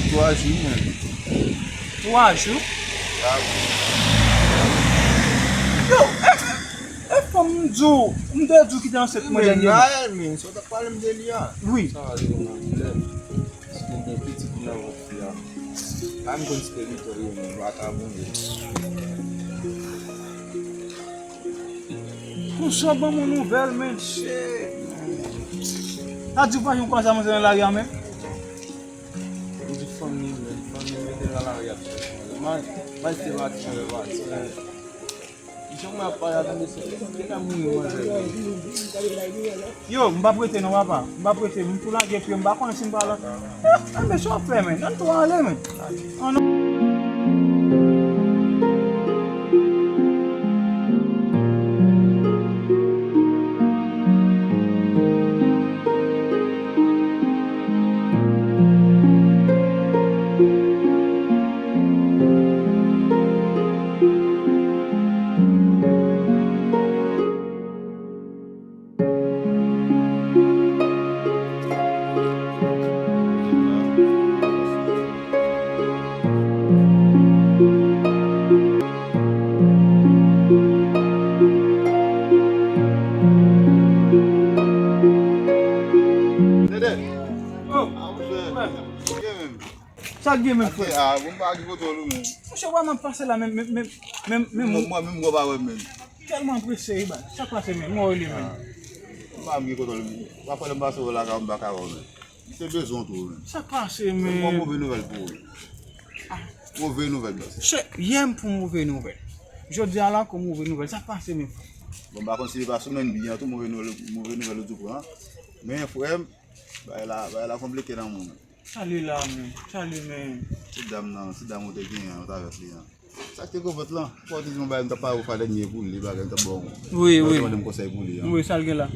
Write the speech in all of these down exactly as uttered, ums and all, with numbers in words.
Twa jou, menm. Twa jou? Yo, e, e, e fò m di w, m te di w ki te ansent mwen dènye. Men, men, sa w t ap pale m de li a. Wi. Sa va, se kòman? Si mwen gen pitit nan vant fi a. A m konn si te Victor ye, men, vagabon ye. Konsa ban m yon nouvèl, men, shit. Sa di w pa janm kwaze a manzè nan lari a menm? M di fanmi m, men, fanmi m mete l nan lari ap chèche manzè. Mal, mal se pa ti, pa ti. Jan mwen ap pale avè mesye, gen nan mouri manzè. Yo, m p ap rete non, papa. M p ap rete. M tou lage pye, m pa konnen si m pral. Eh, eh, men sa w ap fè, men. Ann tou ale, men. Ann. Dede! Oh! Ah, monchè. Gen menm. Sa k gen menm, frè? Ah, bon, m pa gen kontwòl ou menm. Monchè, wè m ap pase la, menm, menm, menm, menm, menm. Mwen, mwen menm, mwen pa wè menm. Tèlman prese, wi, ba. Sa k pase menm? Mwen rele menm. Ah. M pa gen kontwòl ou menm. Pa fè lè m pase w lakay ou, m pa ka wè w menm. M te bezwen w tou, menm. Sa k pase menm? Mwen move nouvèl pou ou. Ah. Move nouvèl, baz. Chè, yè m pou move nouvèl. Jodi a la, ankò move nouvèl. Sa k pase menm, frè? Bon, m pa konn si se pa sou menm bi an tou, move nouvèl, move nouvèl ou di pran. Men, frè m, bagay la, bagay la konplike nan mwen menm. Sa l ye la, menm? Sa l ye, menm? Ti dam nan, ti dam ou te genyen an, ou t avèk li an. Sa k te gwo vant lan? Fò w te di m yon bagay, m t ap pale ou fwa dènye pou li, bagay, m t ap ba w. Wi, wi. Ou te mande m konsèy pou li an. Wi, sa l gen la?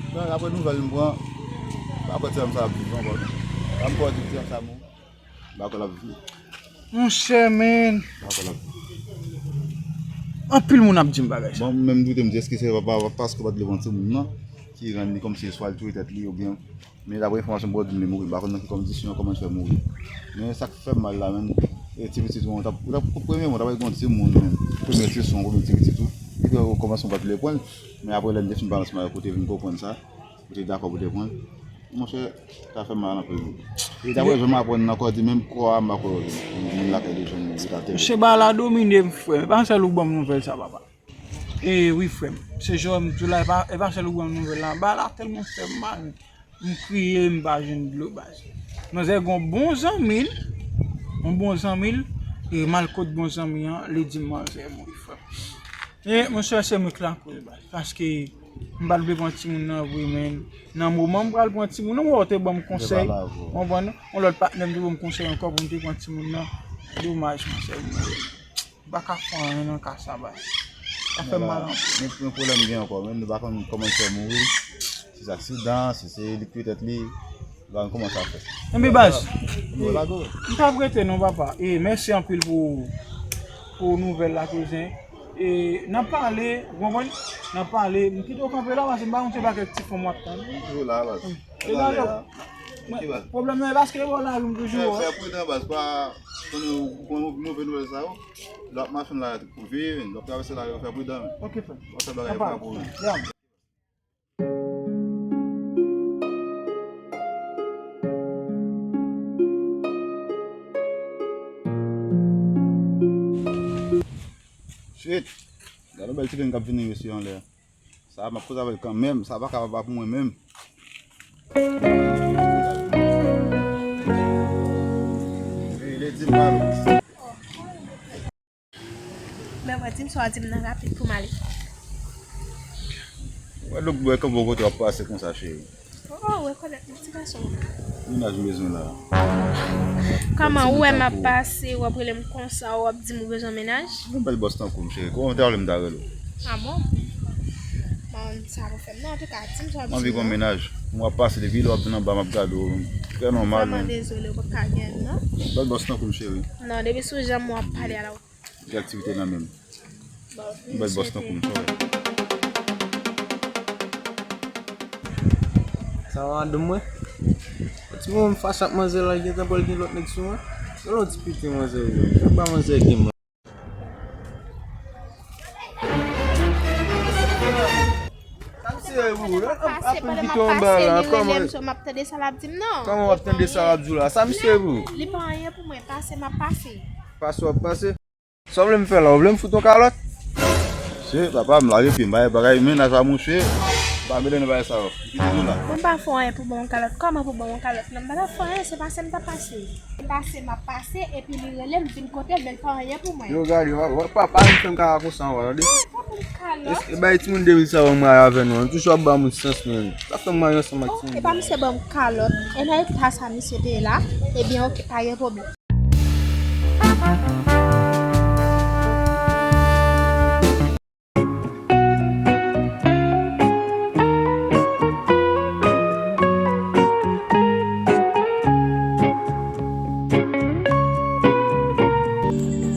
Bon, daprè nouvèl m pran, m pa kwè ti dam sa ap viv ankò. Sa m kwè di ti dam sa mouri. M pa kwè l ap viv. Monchè, menm. M pa kwè l ap viv. Anpil moun ap di m bagay sa. Bon, m menm doute, m di èske se pa, pa, paske w pa t vle pran timoun nan ki rann li kòmsi swa l touye tèt li oubyen Men daprè enfòmasyon m pran, di m li mouri. M pa konn nan ki kondisyon, kòman l fè mouri. Men sa k fè m mal la menm, e ti pitit ou an, ou t ap, ou t ap, premyèman, ou t ap gen yon timoun menm. Premye ti swen ou, premye ti pitit ou. Epi okòmansman ou pa t vle pran l. Men apre lè n te fin pale ansanm avèk ou, ou te vin konprann sa. Ou te dakò pou w te pran l. Monchè, sa fè m mal anpil wi. E daprè jan m aprann nan kò di menm kò a, m pa kwè moun lakay de jèn moun, li ka tèlè. Monchè, bagay la domine m, frè. E pa sèl ou ban m nouvèl sa, papa. E wi, frè m. Se jan m di w la, e pa, e pa sèl ou ban m nouvèl la. Bagay la tèlman fè m mal. M kriye, m pa jwenn dlo, baz. Manzè gen yon bon zanmi l, yon bon zanmi l, e m al kot bon zanmi an, li di m manzè mouri, frè m. E, monchè, se mwen k lakoz, baz. Paske m pa t vle pran timoun nan vre, men nan moman m pral pran timoun nan, w wè w te ban m konsèy, w konprann? Yon lòt patnè m te ban m konsèy ankò pou m te pran timoun nan. Domaj, monchè, m mouri. M pa ka fè anyen nan ka sa, baz. Sa fè m mal anpil. Men, men pwoblèm gen ankò, men nou pa konn kòman l fè mouri. Si se aksidan, si se li k touye tèt li, nou pa konn kòman sa fèt. Enben, baz, m p ap rete non, papa. E mèsi anpil pou, pou nouvèl la, kouzen. E n ap pale, ou konprann? N ap pale. M kite w kanpe la, paske m pa konn se pa kèk ti fanm w ap tann. Toujou la, baz. E nan lè, pwoblèm nan e paske e bò lari m toujou. Fè, fè pridan, baz, pa konnen ou konn move nouvèl sa yo. Lè w ap mache nan lari a, ou veye, lè w ap travèse lari a, fè pridan. Ok, frè. Ou sa bagay pa pou ou. Shit. Gade yon bèl ti grenn k ap vini mesye anlè. Sa, m ap koze avè l kanmenm. Sa pa ka pa pou mwen menm. Veye, lè di m pale. Bèbè, di m sa w di m nan rapid pou m ale. Wè lòt bò, e konbyen kote w ap pase konsa, cheri? Oh, ou rekonèt m, ti gason. Mennaj m bezwen la. Kòman ou wè m ap pase, w ap rele m konsa, w ap di m ou bezwen mennaj? Yon bèl bòs tankou m, cheri. Kòman w te vle m ta rele w? Ah bon? Bon, sa pa fè m non, antouka, di m sa w ap di m. M anvi gon mennaj. M w ap pase depi lè w ap vin anba, m ap gade w. Trè nòmal, men. Vrèman dezole, ou pa ka gen non. Bèl bòs tankou m, cheri. Non, depi sou jan m w ap pale a la. Gen aktivite nan men m. Yon bèl bòs tankou m, sa w wè. Sa va, madanm mwen? Ti moman m fache ak manzè la, gentan pral gen lòt nèg sou mwen. Yon lòt ti piti manzè yo. Fè ba manzè gen mwen. Sa misye ye pou ou? Ap, ap pase, pandan m ap pase, li rele m, so m ap tande sa l ap di m, non. Kòman w ap tande sa l ap di w la? Sa misye ye pou ou? Li pa anyen pou mwen, pase, m ap pase. Pase, w ap pase? Sa w vle m fè la? W vle m fout yon kalòt? Se papa m lage pye m, bagay, bagay mennaj pa mouche. Pa mele nan bagay sa yo. Kite nou la. Mwen pa fè anyen pou ban yon kalòt. Kòman pou ban yon kalòt? Non, m pa t ap fè anyen, se pase m t ap pase. Se pase m ap pase, epi li rele m vin kote l, men l fè anyen pou mwen. Yo, gade, w, w, papa m fè m kaka konsa ankò, tande? Fè pou m kalòt. E bay timoun de mil sa yo, mwen avè nou. Nou toujou ap ba moun sans, men. Sa fè m mari ansanm ak timoun. E pa misye ban m kalòt. E nan eta sa misye te ye la, ebyen, oke, pa gen pwoblèm.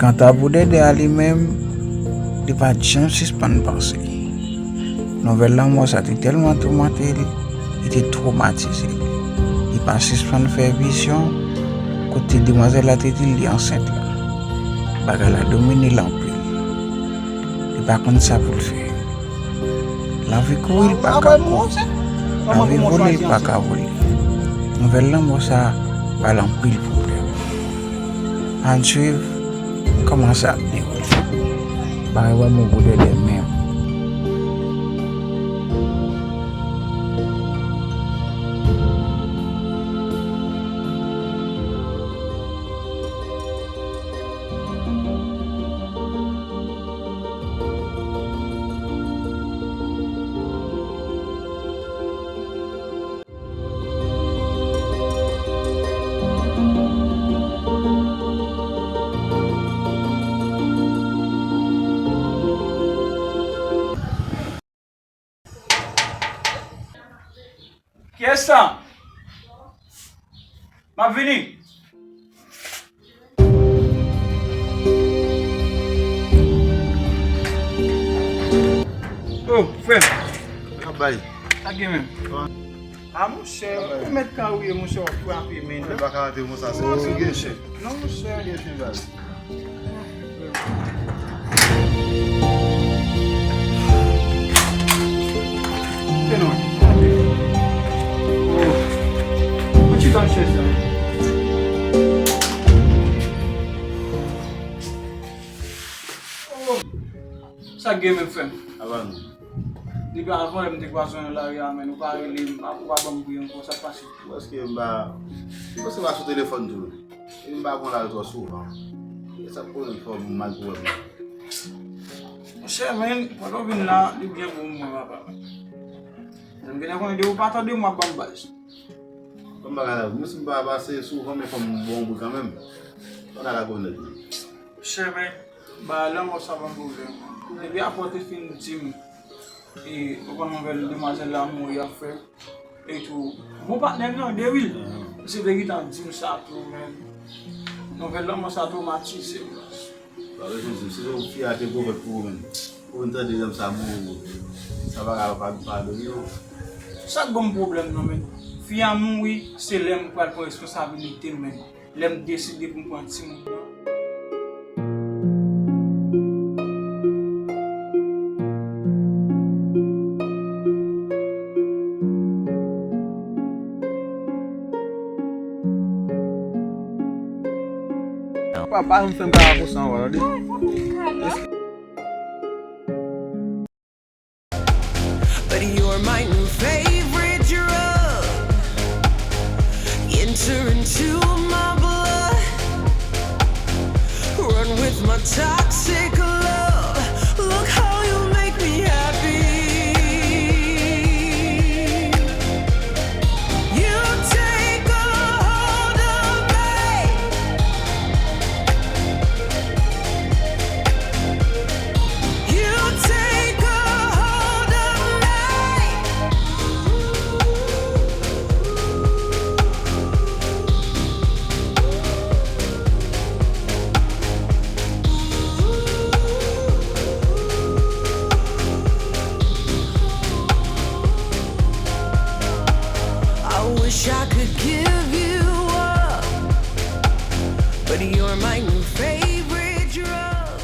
Kanta pou Dèdè a li menm, li pa t janm sispann panse. Nouvèl lanmò sa te tèlman toumante l, li te twomatize. Li pa sispann fè vizyon kote demwazèl la te di l li ansent la. Bagay la domine l anpil. Li pa konn sa pou l fè. L anvi kouri, l pa ka kouri. L anvi vole, l pa ka vole. Nouvèl lanmò sa ba l anpil pwoblèm. Ann swiv kòman sa ap dewoule. Bagay vrèman gwo Dèdè menm. Kiyès sa? M ap vini. Oh, frè m. Sa k ap bay? Sa k gen menm? A, monchè, ou mèt ka ou ye, monchè, w ap frape, men. Ou pa ka antre konsa, se ou gen chen. Non, monchè. Ou gen chen, baz. Fè non. Oh. Ou chita nan chèz la. Oh. Sa k gen menm, frè m? Apa nou? Depi avan yè m te kwaze w nan lari a, men ou pa rele m, ou pa ban m bri ankò, sa k pase? Ou èske m pa, ou panse m pa sou telefòn tou? Epi m pa pran lari twò souvan. E sa k konnen fò m mal pou wè m. Monchè, men, pandan w vin la, li byen bon pou mwen, papa. Jan m genlè konnen depi w pa tande m, w ap ban m baz. Ban m bagay la, menm si m pa pase souvan, men fò m bon bri kanmenm. Pandan la konnen. Monchè, men, bagay lanmò sa pa pwoblèm. Depi apre w te fin di m, e, ou konn nouvèl demwazèl la mouri a, frè. E tou, bon patnè m nan, Dewil. Misye te gentan di m sa tou, men. Nouvèl lanmò sa twomatize m. Pa bezwen di m, se yon fi a te pwomèt pou ou, men. Ou vin tande nonm sa mouri. Sa bagay yo pa, pa padone yo. Sa k ban m pwoblèm nan, men. Fi a mouri, se lè m pral pran responsabilite m, men. Lè m deside pou m pran timoun nan. Papa, m fè m pa konsa ankò, tande. But you're my new favorite drug. Enter into my blood. Run with my toxic love. Look how you make me happy. You take a hold of me. You take a hold of me. I wish I could give But you're my new favorite drug.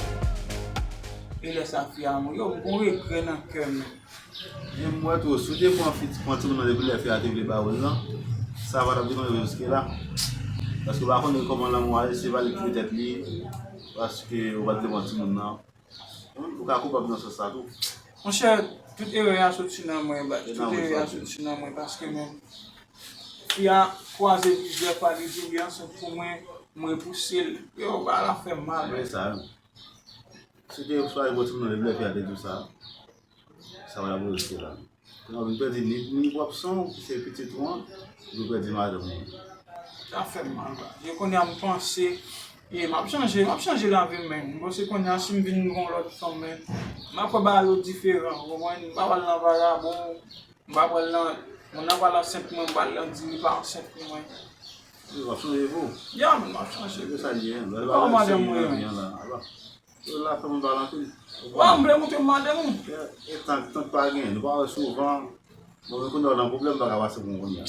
E lè sa fi a mouri, yo, m gon regrè nan kè m. Men m wè tou, si w te pran fi, pran timoun nan depi lè fi a te vle ba ou l lan, sa pa t ap vin rive jiske la. Paske w pa konnen kòman lanmou a ye, se pa li ki vle tèt li, paske ou pa t vle pran timoun nan. Ou ka koupab nan sans sa tou. Monchè, tout erè a soti nan mwen, baz. Tout erè a soti nan mwen, paske menm fi a kwaze plizyè fwa, li di li ansent pou mwen, m repouse l. Yo, bagay la fè m mal. Men sa, si w te chwazi pran timoun nan depi lè fi a te di w sa, sa pa t ap rive jiske la. Kounye a w vin pèdi ni, ni pwòp san w, ki se pitit ou an, ou vin pèdi madanm ou. Sa fè m mal, baz. E kounye a m panse, e m ap chanje, m ap chanje lavi m, men. M panse kounye a si m vin gen yon lòt fanm, men, m ap wè bagay yo diferan, ou konprann? M pa pral nan vagabon, m pa pral nan, moun nan pral ansent pou mwen, m pral nan di li pa ansent pou mwen. Wi, w ap chanje pou ou. Ya, men m ap chanje. Se sa l ye, men. Kòman madanm mwen, men? Yo la fè moun pale anpil. Wa, m vle montre madanm ou. E tank, tank pa gen, nou pa wè souvan. Bon, men kounye a w nan pwoblèm, m pa ka pase pou mwen kounye a.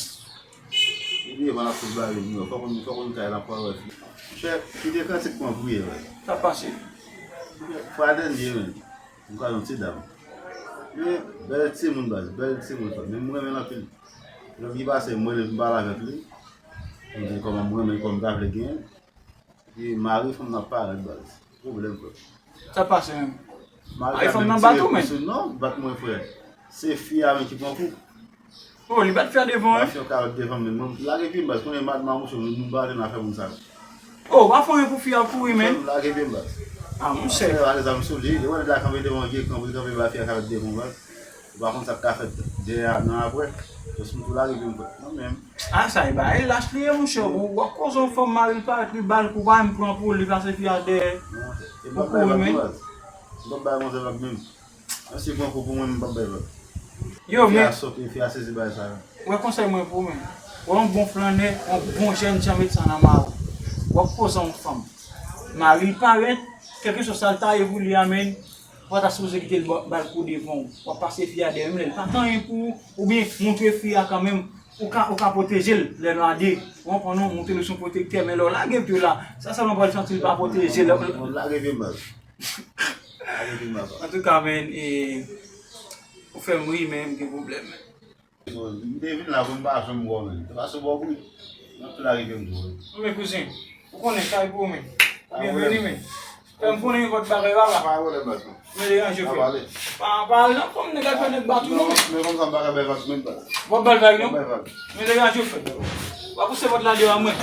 Li devan l ap sot bare nou, fòk nou, fòk nou kay la pou wè fi. Monchè, kite kantik mwen priye, wè. Sa pase. Fwa dènye, men. M ka yon ti dam. Men, bèl timoun, baz, bèl timoun, frè. Men m renmen l anpil. Lòt ki pase, m rele, m pale avèk li. M di kòman m renmen, kòman m ta vle genyen. Epi mari fanm nan parèt, baz. Pwoblèm, frè. Sa pase menm? Mari fanm nan bat ou, men? Non, bat mwen, frè. Se fi a menm ki pran kou. Oh, li bat fi a devan, wi. Bat fi a kalòt devan, men mwen lage pye m, baz. Konnen mad mamouche, nou, nou pa antre nan afè moun sa yo. Oh, pa fè anyen pou fi a kouri, men. Lage pye m, baz. Ah, monchè. Lage zam sou li, li wè nèg la kanpe devan, gen kanpe, kanpe ba fi a kalòt devan, baz. Ou pa konn sa k ka fèt dèyè a nan apre. Jis m tou lage pye m, frè. Mwen menm. Ah, sa e bagay lach li ye, monchè. Ou w ap koze yon fanm, mari l parèt, li ba l kou, pa menm pran pou li, pase fi a dèyè. Pou kouri, men. M p ap bay manzè vag menm. Menm si l pran kou pou mwen, m p ap bay vag. Yo, men. Fi a sòt, fi a sezi bagay sa yo. Wè konsèy mwen pou ou, men. Wè yon bon flannè, yon bon jènjan, met sa nan mari w. W ap koze yon fanm. Mari l parèt, kèlkeswa sa l ta ye pou li a, men. Ou pa ta sipoze kite l ba l kou devan w. W ap pase fi a dèyè, menm lè l pa t anyen pou ou, oubyen montre fi a kanmenm, ou ka, ou ka pwoteje l lè nou a de. Ou konprann, ou montre l sou pwotektè, men lè w lage pye w la, sa sèlman pral santi l pa pwoteje lè. Lage pye m, baz. Lage pye m, baz. Antouka, men, e, ou fè m ri, men m gen pwoblèm, men. M te vin la pou m pa janm wè w, men. Se paske w bò bri. M ap tou lage pye m tou, wi. Anben, kouzen, ou konnen, kay pou ou, men. Byenveni, men. Fè m konnen yon lòt bagay, papa. Pa gen pwoblèm, baz. Mwen degaje w, frè. Pa, pa al nan fanm nèg al fè nèg bat ou, non. Men fanm sa m pa ka bay vag menm, baz. W ap ba l vag, non? M ap bay vag. Mwen degaje w, frè. W ap pouse pòt la deyò a mwen.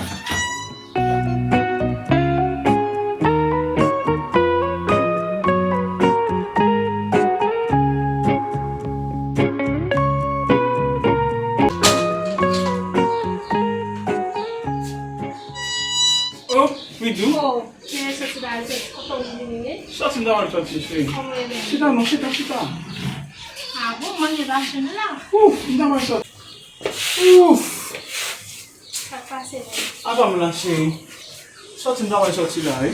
Oh, Pidou. Oh, men soti la, se kote w vini, wi? Soti m ta pral soti, cheri. Kòman w ye menm? Chita non, chita, chita. Ah bon, manje pa fini la? Ouf, m ta pral soti. Ouf! Sa k pase menm? Apa m la, cheri? Soti m ta pral soti la, wi.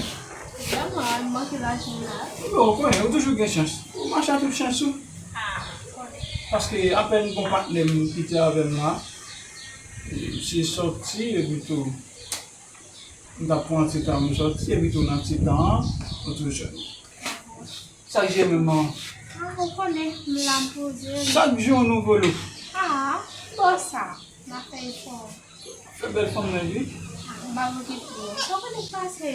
Vrèman, m manke lajan la. Bon, ou konnen, ou toujou gen chans. Ou mache a tout chans ou. Ah, m konnen. Paske apèn gon patnè m ki te avè m la, se soti epi tou. M t ap pran ti tan m soti, epi tou nan ti tan an, ou tou jwenn. Sa k jere menm an? Ah, ou konnen, m la m poze m. Chak jou yon nouvo lou. Ah, bon sa, m ap fè efò. Fè bèl fanm nan, wi. Ah, m pa okipe w. Sa w konnen k pase?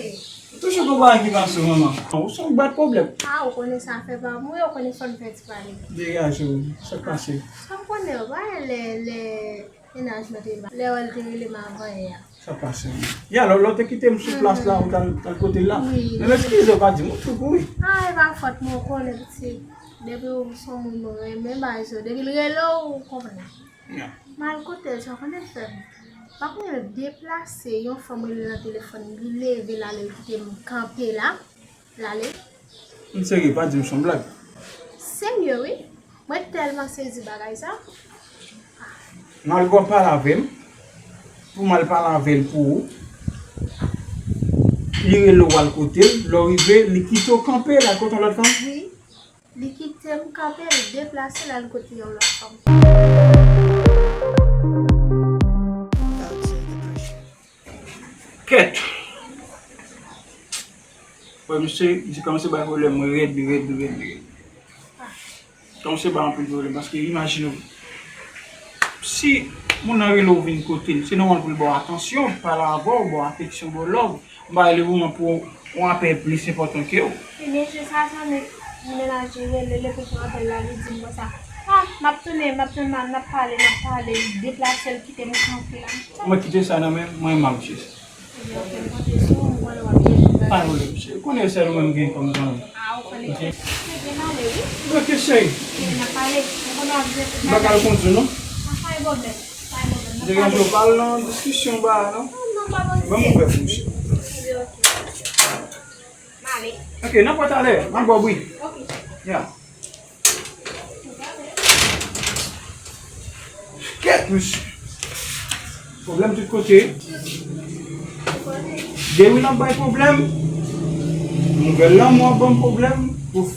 Toujou gon bagay ki pase w, manman. Ou se yon bèl pwoblèm. Ah, ou konnen sa fè pa m, wi, ou konnen fò n fè ti pale. Degaje w, sa k pase? Sa w konnen, w pa lè, lè Mennaj mwen te ba lè w te rele m avan yè a. Sa pase wi. Ya, lè, lè w te kite m sou plas la, ou t al, t al kote l la. Wi. Men m eskize w, pa di m, ou tou kouri. Ah, e pa fòt mwen, ou konnen pitit. Depi w se yon moun mwen renmen, bagay sa yo. Depi l rele w, ou konprann. Ya. M al kote l, sa w konnen l fè m. Pa konnen l deplase, yon fanm rele l nan telefòn, li leve l ale, l kite m kanpe la. L ale. M serye, pa di m se yon blag. Serye wi. Mwen tèlman sezi bagay sa. M al bon pale avè m. Pou m al pale avè l pou ou. Li rele w al kote l. Lè w rive, li kite w kanpe, l al kote yon lòt fanm? Wi. Li kite m kanpe, li deplase, l al kote yon lòt fanm. Kèt! Frè m, se, se kòmanse bay pwoblèm rèd, rèd, rèd, rèd. Kòmanse bay anpil pwoblèm, paske imajine w, si moun nan rele w vin kote l, se nòmal pou l ba w atansyon, pale avè w, ba w afeksyon, ba w love. M pa rele w pou yon apèl plis enpòtan ke w. Ebyen, se sa, sa, men, mennaj li rele, l epil pran apèl la, li di m konsa, ah, m ap tounen, m ap tounen, n ap pale, n ap pale, li deplase, l kite m tranpil la. Mwen kite sa nan men m, mwen, m ap jis. Pa gen pwoblèm, cheri. Konnen se nou menm gen kòm zanmi. Ok, cheri. M pa ka al kondui, non. M te gen jou pa al nan diskisyon ba a, non. Ban m ouvè pou misye. Ok, nan pòt talè, m ap ba w bri. Ya. Kèt, mesye. Pwoblèm tout kote. Dewi nan bay pwoblèm. Nouvèl lanmou ap ban m pwoblèm. Ouf.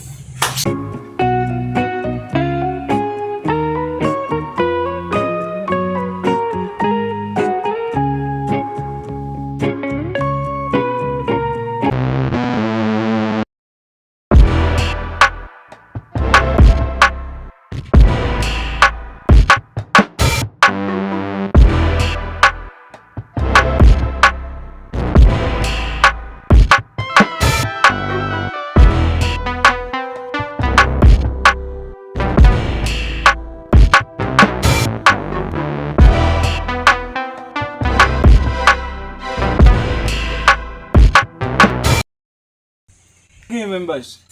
Gen menm baz.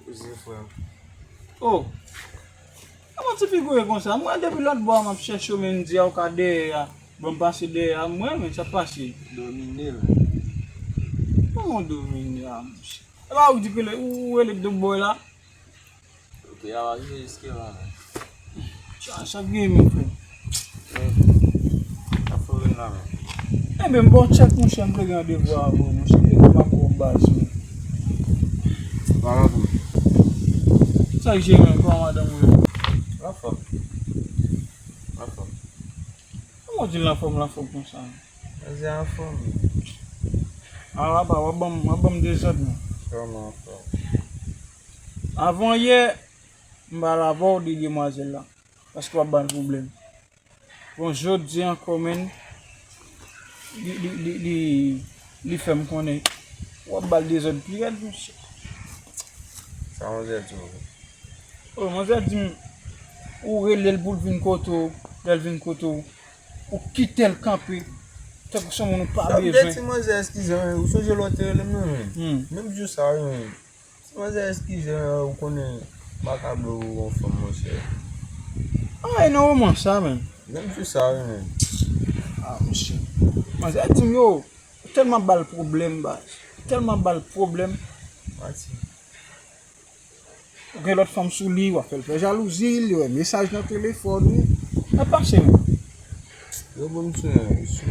Poze frè m. Oh. Kòman ti figure konsa? Mwen depi lòt bò a m ap chèche w, men m di a ou ka dèyè a. Bon, m pase dèyè a, mwen, men sa pase. Domine l. Kòman w domine a, monchè? E pa ou ki di ke ou rele de bò la? Ok, a va rive jiske la, men. Sa, sa k gen, mon frè? Men, sa fò vin la, men. Enben, m ba w tchèk, monchè, m te gen randevou avè w, monchè. M te gen randevou baz, men. Pale avè m. Sa k gen, men, kòman madanm ou ye? Anfòm. Anfòm. Kòman w di l anfòm, l anfòm konsa, men? Manzè anfòm. A, apa, w ap ban m, w ap ban m dezòd, men. Kòman anfòm? Avan yè, m pale avè w de demwazèl la. Paske w ap ba l pwoblèm. Bon, jodi ankò, menn, li, li, li, li, li fè m konnen w ap ba l dezòd pi rèd, mesye. Sa manzè di w? Oh, manzè di m, ou rele l pou l vin kote w, lè l vin kote w, ou kite l kanpe, tankou se yon moun ou pa bezwen. Sa vle di manzè eskize m, ou sonje lè w te rele m nan, menn? Hmm. Menm jou sa, wi, menn. Ti manzè eskize, ou konnen makablo ou yon fanm, monchè. Ah, e nan moman sa, menn. Menm jou sa, wi, menn. Ah, monchè. Manzè di m, yo, ou tèlman ba l pwoblèm, baz. Ou tèlman ba l pwoblèm. Manti. Ou gen lòt fanm sou li, w ap fè l fè jalouzi, li wè mesaj nan telefòn ou. Sa pase, menn. Yo, bon, m sou, sou.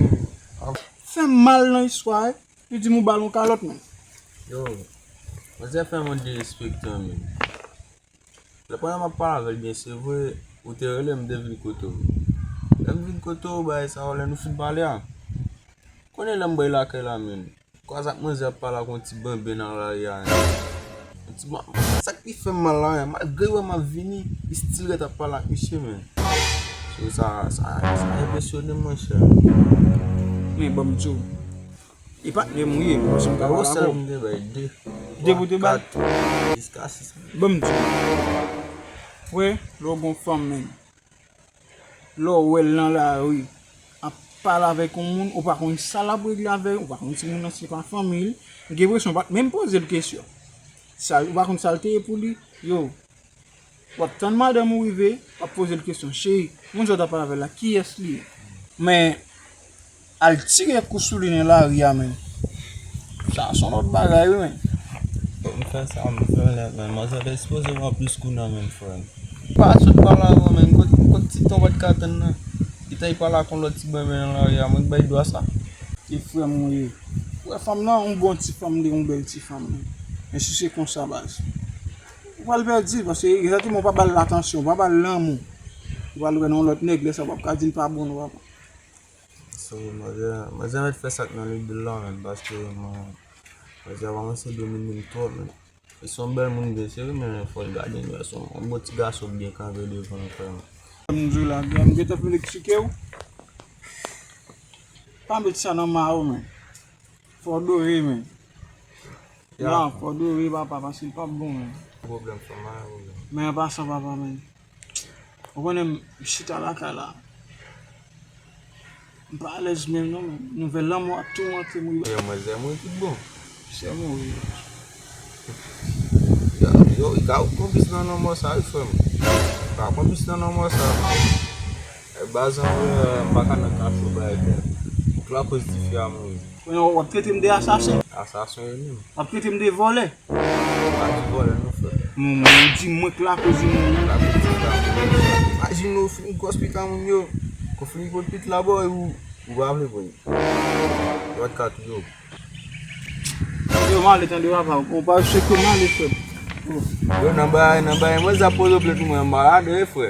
Fè m mal nan istwa, wi. Li di m ou ba l yon kalòt, menn. Yo, manzè fè m yon derespektan, menn. Lè pandan m ap pale avè l byen, se vre, ou te rele m, m te vin kote w. Lè m vin kote w, bagay sa yo, lè nou fin pale a. Konnen lè m bay lakay la, menn. Kwaze ak manzè ap pale ak yon ti benben nan lari a, menn. Yon ti ma-, sa k pi fè m mal la, menn. Malgre l wè m ap vini, li still ret ap pale ak misye, menn. So, sa, sa, sa enpresyone m, monchè. Men, ban m di w. E patnè m ou ye, m panse m ka pale avè w. Sèl m te bay de. De pou te bay? Jiska sis. Ban m di w. Wè, lè w gon fanm, menn. Lè w wè l nan lari, ap pale avèk yon moun, ou pa konn sa l ap regle avè l, ou pa konn si moun nan se pa fanmi l. M gen enpresyon w pa t menm poze l kesyon. Sa, ou pa konn sa l te ye pou li. Yo, w ap tann madanm ou rive, w ap poze l kesyon, cheri, moun sa w t ap pale avè l la, kiyès li ye? Men, al tire kou sou li nan lari a, menn. Sa se yon lòt bagay, wi, menn. Fòk m fè sa, m fè l nèt, menn. Manzè te ekspoze m anplis kou nan menm, frè m. Pa sot pale avè w, menn. Kot, kot ti tan w pa t ka tann nan? Li t al pale ak yon lòt ti bèbè nan lari a, mwen k bay dwa sa. E frè m ou ye. Ou wè fanm nan, yon bon ti fanm li, yon bèl ti fanm li. Men si se konsa, baz, ou pral pèdi, paske egzakteman ou pa ba l atansyon, ou pa ba l lanmou. Ou pral wè nan yon lòt nèg, lè sa w p ap ka di l pa bon, non, papa. So, manzè, manzè mèt fè sa k nan li bil la, menn, paske mwen, Manzè a kòmanse domine m twòp, men. Se yon bèl moun vre, se vre, men fò l gade l, se yon bon ti gason byen kanpe devan l, frè m. M di w la, m gentan fin eksplike w. Pa met sa nan ma ou, men. Fò w dore, men. Ya. Non, fò w dore, papa, paske l p ap bon, men. Pwoblèm, fò m ale, pwoblèm. Men an pasan, papa, men. Ou konnen m chita lakay la. M pa alèz menm non, men. Nouvèl lanmò ap toumante m wi. Yo, manzè, mwen tout bon. Sè mwen wi. Yo, yo, li ka konplis nan lanmò sa, wi, frè m. Li ka konplis nan lanmò sa. E, baz an vre, m pa ka nan kafou bay tè. Pou lakoz tifi a mouri. Kounye a w ap trete m de asasen. Asasen yo menm. W ap trete m de vòlè. Pa di vòlè non, frè. Mon, mon, ou di mwen k lakoz li mouri. Lakoz tifi a mouri. Imajine w fin gwòs pika moun yo. Konfli kot pit la bò, ou, ou pa vle pran. Dwat kat yo. Yo, m ale tande papa. Ou pa seke m ale, frè. Yo, nan bay, nan bay, mwen zap poze plent pou mwen, malad, wi, frè.